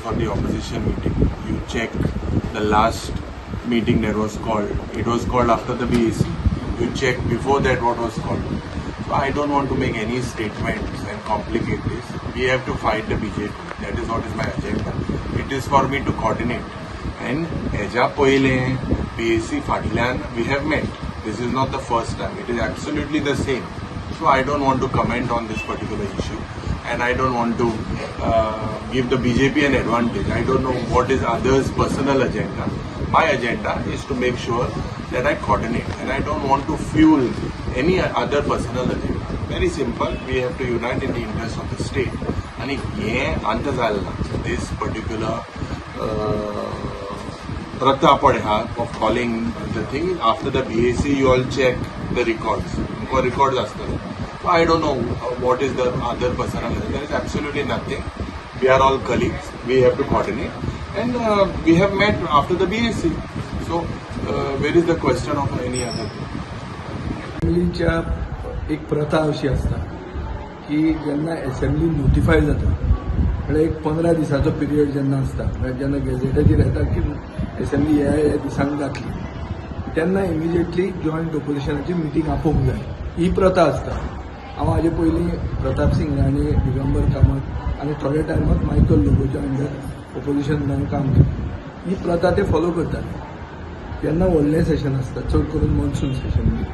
for the opposition meeting. You check the last meeting that was called. It was called after the BAC. You check before that what was called. So I don't want to make any statements and complicate this. We have to fight the BJP. That is what is my agenda. It is for me to coordinate. And हेज्या पयलें BAC फाटल्यान we have met. This is not the first time. It is absolutely the same. So I don't want to comment on this particular issue, and I don't want to give the BJP an advantage. I don't know what is others' personal agenda. My agenda is to make sure that I coordinate, and I don't want to fuel any other personal agenda. Very simple. We have to unite in the interest of the state. आणि हें अंत जालें ना, this particular प्रथा पळय हा of calling the thing after the BAC. You all check the records. तुमकां records आसतले. So I don't know what is the other personal. There is absolutely nothing. We are all colleagues. We have to coordinate, and we have met after the BAC. So where is the question of any other thing? असेंब्लीच्या एक प्रथा अशी आसता की जेन्ना assembly notify जाता, म्हळ्यार एक 15 दिसाचो पिरियड जेन्ना आसता, म्हळ्यार जेन्ना गॅझेटाचेर येता की एसेंब्ली ह्या ह्या दिसांक जातली, तेन्ना इमिजिएटली जॉयंट ऑपोजिशनाची मिटींग आपोवंक जाय, ही प्रथा आसता. हांव हाजे पयलीं प्रताप सिंग राणे, दिगंबर कामत आनी थोड्या टायमात मायकल लोबोच्या अंडर ऑपोजिशन जावन काम केलें. ही प्रथा ते फॉलो करताले. जेन्ना व्हडलें सेशन आसता, चड करून मॉन्सून सेशन बी,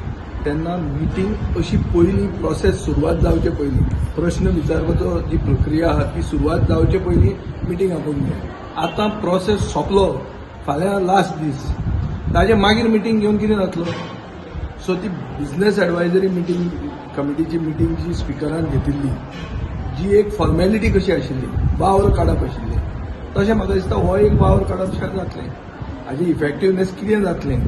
तेन्ना मिटींग अशी पयलीं प्रोसेस सुरवात जावचे पयलीं, प्रश्न विचारपाचो जी प्रक्रिया आहा ती सुरवात जावचे पयलीं मिटींग आपोवंक जाय. आतां प्रोसेस सोंपलो, फाल्यां लास्ट दीस, ताजे मागीर मिटींग घेवन कितें जातलो? सो ती बिझनेस एडवायजरी मिटींग कमिटीची मिटींग जी स्पिकरान घेतिल्ली, जी एक फॉर्मेलिटी कशी आशिल्ली, वावर काडप आशिल्लें, तशें म्हाका दिसता हो एक वावर काडप जातलें. हाजी इफेक्टिवनेस कितें जातलें,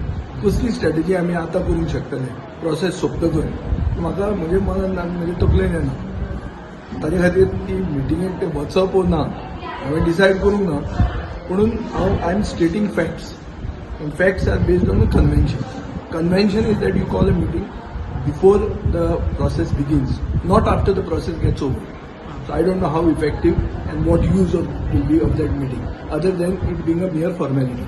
कसली स्ट्रॅटेजी आमी आतां करूंक शकतले प्रोसेस सोंपतकच, म्हाका म्हजे मनान, म्हजे तकलेन येना. ताजे खातीर ती मिटिंगेक ते वचप वो ना हांवें डिसायड करूंक ना. पुणून हांव, I am stating facts, and facts are based on a convention. Convention is that you call a meeting before the process begins, not after the process gets over. So I don't know how effective and what use of will be of that meeting, other than it being a mere formality.